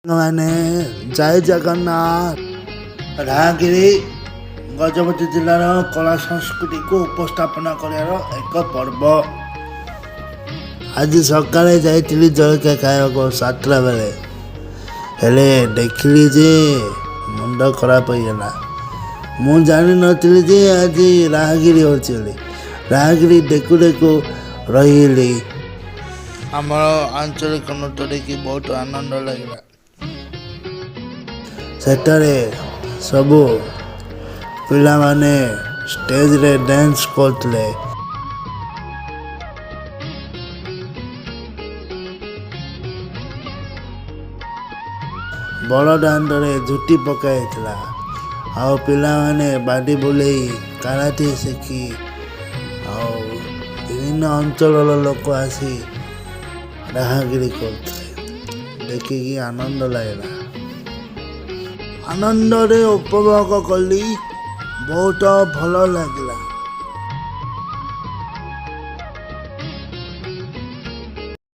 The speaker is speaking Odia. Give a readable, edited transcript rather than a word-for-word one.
ମାନେ, ଜୟ ଜଗନ୍ନାଥ। ରାହାଗିରି ଗଜପତି ଜିଲ୍ଲାର କଳା ସଂସ୍କୃତିକୁ ଉପସ୍ଥାପନା କରିବାର ଏକ ପର୍ବ। ଆଜି ସକାଳେ ଯାଇଥିଲି ଜଳଖିଆ ଖାଇବାକୁ 7ଟା ବେଳେ। ହେଲେ ଦେଖିଲି ଯେ ମୁଣ୍ଡ ଖରାପ ହେଇଗଲା। ମୁଁ ଜାଣିନଥିଲି ଯେ ଆଜି ରାହାଗିରି ହେଉଛି ବୋଲି। ରାହାଗିରି ଦେଖୁ ଦେଖୁ ରହିଗଲି। ଆମର ଆଞ୍ଚଳିକ ନୃତ୍ୟ ଦେଖି ବହୁତ ଆନନ୍ଦ ଲାଗିଲା। ସେଠାରେ ସବୁ ପିଲାମାନେ ଷ୍ଟେଜରେ ଡ୍ୟାନ୍ସ କରୁଥିଲେ। ବଡ଼ ଦାଣ୍ଡରେ ଝୋଟି ପକାଯାଇଥିଲା ଆଉ ପିଲାମାନେ ବାଡ଼ି ବୁଲେଇ, କାରାଟେ ଶିଖି ଆଉ ବିଭିନ୍ନ ଅଞ୍ଚଳର ଲୋକ ଆସି ରାହାଗିରି କରୁଥିଲେ। ଦେଖିକି ଆନନ୍ଦ ଲାଗିଲା। ଆନନ୍ଦରେ ଉପଭୋଗ କଲି, ବହୁତ ଭଲ ଲାଗିଲା।